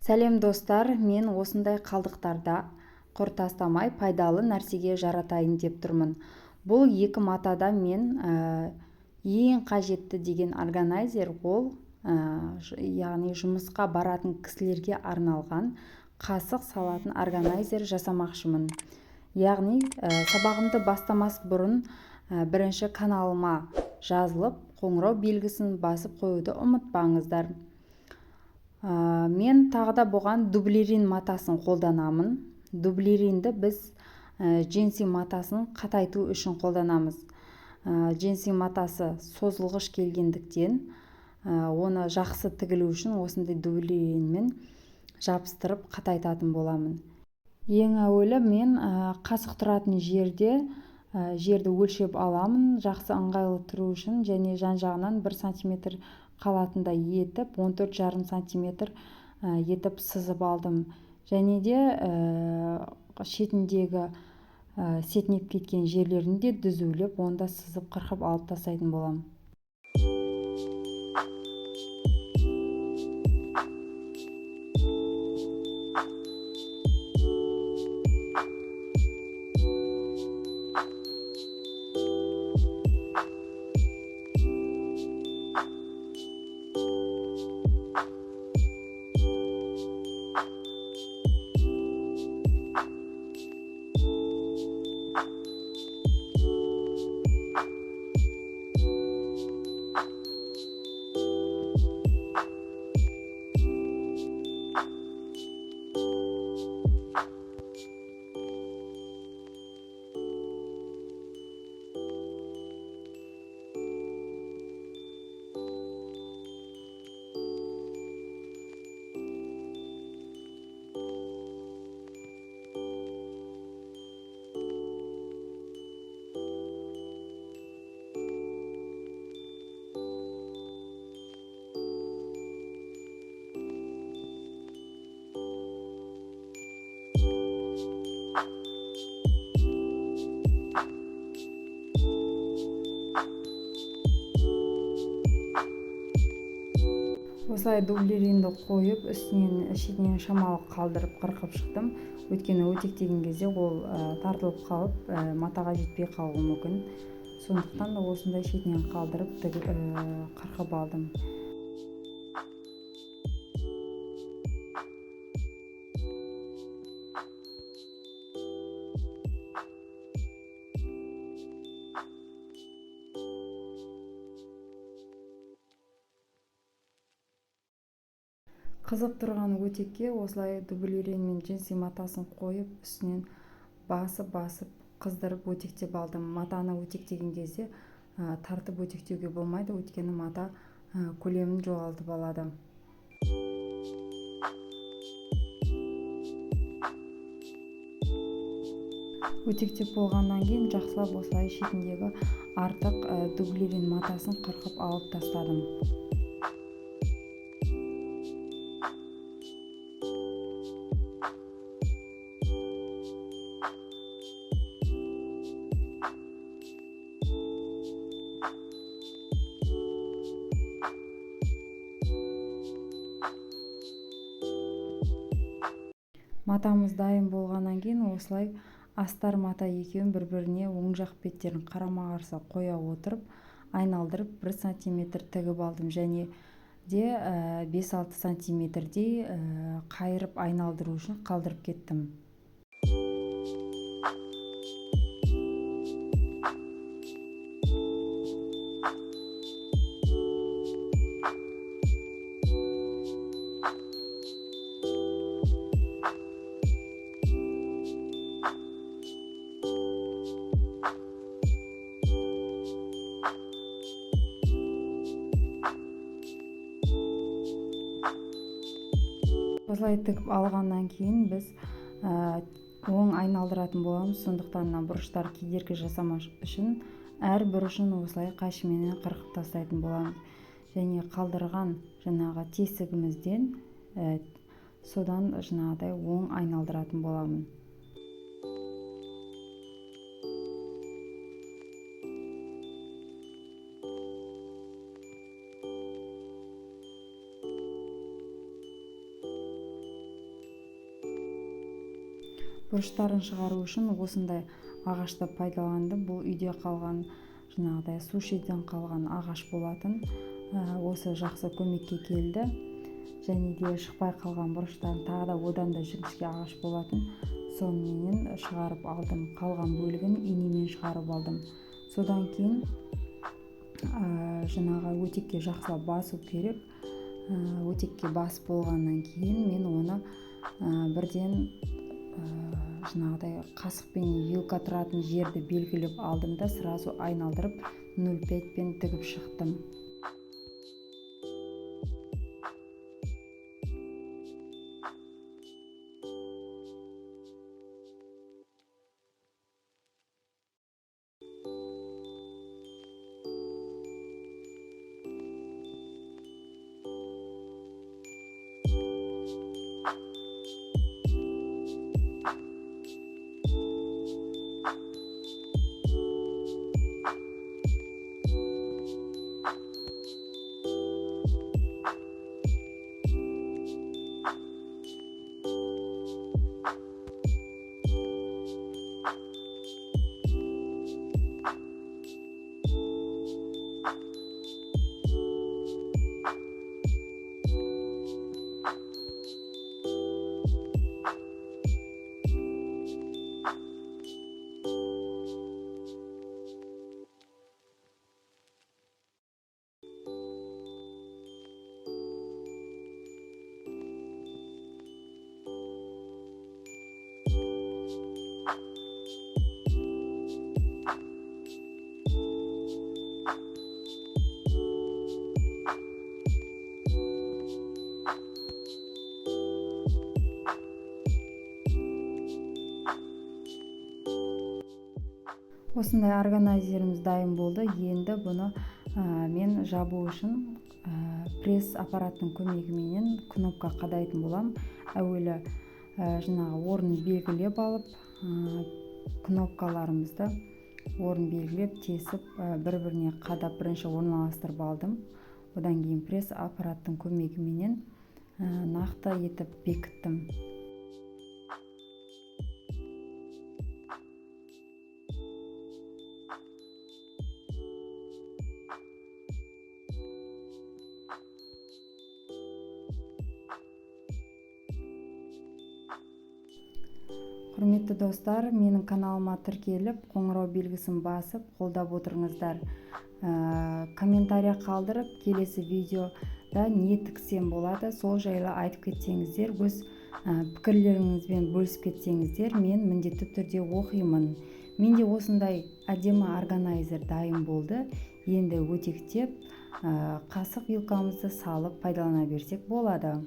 Сәлем, достар! Мен осындай қалдықтарды құр тастамай, пайдалы нәрсеге жаратайын деп тұрмын. Бұл екі матада мен ең қажетті деген органайзер, ол яғни жұмысқа баратын кісілерге арналған қасық салатын органайзер жасамақшымын. Яғни сабағымды бастамас бұрын бірінші каналыма жазылып, қоңырау белгісін басып қоюды ұмытпаңыздар. Мен тағы да бұған дублерин матасын қолданамын. Дублеринді біз джинсы матасын қатайту үшін қолданамыз. Джинсы матасы созылғыш келгендіктен, оны жақсы тігілу үшін осындай дублеринмен жабыстырып қатайтатын боламын. Ең әуелі мен қасық тұратын жерде жерді өлшеп аламын, жақсы ыңғайлы тұру үшін, және жан-жағынан 1 сантиметр қалатындай етіп 14,5 сантиметр етіп сызып алдым. Және де шетіндегі сетінеп кеткен жерлерін де түзулеп, оны да сызып қырқып алып тастайтын боламын. Осылай дублеринді қойып, үстінен шетінен шамалы қалдырып қырқып шықтым. Өйткені өтектеген кезде ол тартылып қалып, матаға жетпей қалуы мүмкін. Сондықтан да осындай шетінен қалдырып қырқып алдым. Қызып тұрған өтекке осылай дублерин мен джинсы матасын қойып, үстінен басып-басып қыздырып өтектеп алдым. Матаны өтектеген кезде тартып өтектеуге болмайды, өйткені мата көлемін жоғалтып алады. Өтектеп болғаннан кейін жақсылап осылай шетіндегі артық дублерин матасын қырқып алып тастадым. Матамыз дайын болғаннан кейін осылай астар мата екеуін бір-біріне оң жақ беттерін қарама-қарсы қоя отырып, айналдырып 1 сантиметр тігіп алдым. Және де бес-алты сантиметрдей қайырып айналдыру үшін қалдырып кеттім. Осылай тігіп алғаннан кейін біз оң айналдыратын боламыз. Сондықтан мына бұрыштар кедергі жасамас үшін әр бұрышын осылай қайшыменен қырқып тастайтын боламыз. Және қалдырған жаңағы тесігімізден содан жаңағыдай оң айналдыратын боламын. Бұрыштарын шығару үшін осындай ағашты пайдаландым. Бұл үйде қалған жаңағыдай сушиден қалған ағаш болатын. Осы жақсы көмекке келді. Және де шықпай қалған бұрыштарын тағы да одан да жіңішке ағаш болатын, соныменен шығарып алдым. Қалған бөлігін инемен шығарып алдым. Содан кейін жаңағы өтекке жақсылап басу керек. Өтекке басып болғаннан кейін мен оны бірден жаңағыдай қасық пен вилка тұратын жерді белгілеп алдым да сразу айналдырып 0,5 пен тігіп шықтым. Осындай органайзеріміз дайын болды. Енді бұны мен жабу үшін пресс аппараттың көмегіменен кнопка қадайтын болам. Әуелі жаңағы орнын белгілеп алып, кнопкаларымызды орын белгілеп, тесіп, бір-біріне қадап бірінші орналастырып алдым. Одан кейін пресс аппараттың көмегіменен нақты етіп бекіттім. Құрметті достар, менің каналыма тіркеліп, қоңырау белгісін басып, қолдап отырыңыздар. Комментария қалдырып, келесі видеода не тіксем болады, сол жайлы айтып кетсеңіздер, өз пікірлеріңізбен бөлісіп кетсеңіздер, мен міндетті түрде оқимын. Менде осындай әдемі органайзер дайын болды. Енді өтектеп, қасық вилкамызды салып пайдалана берсек болады.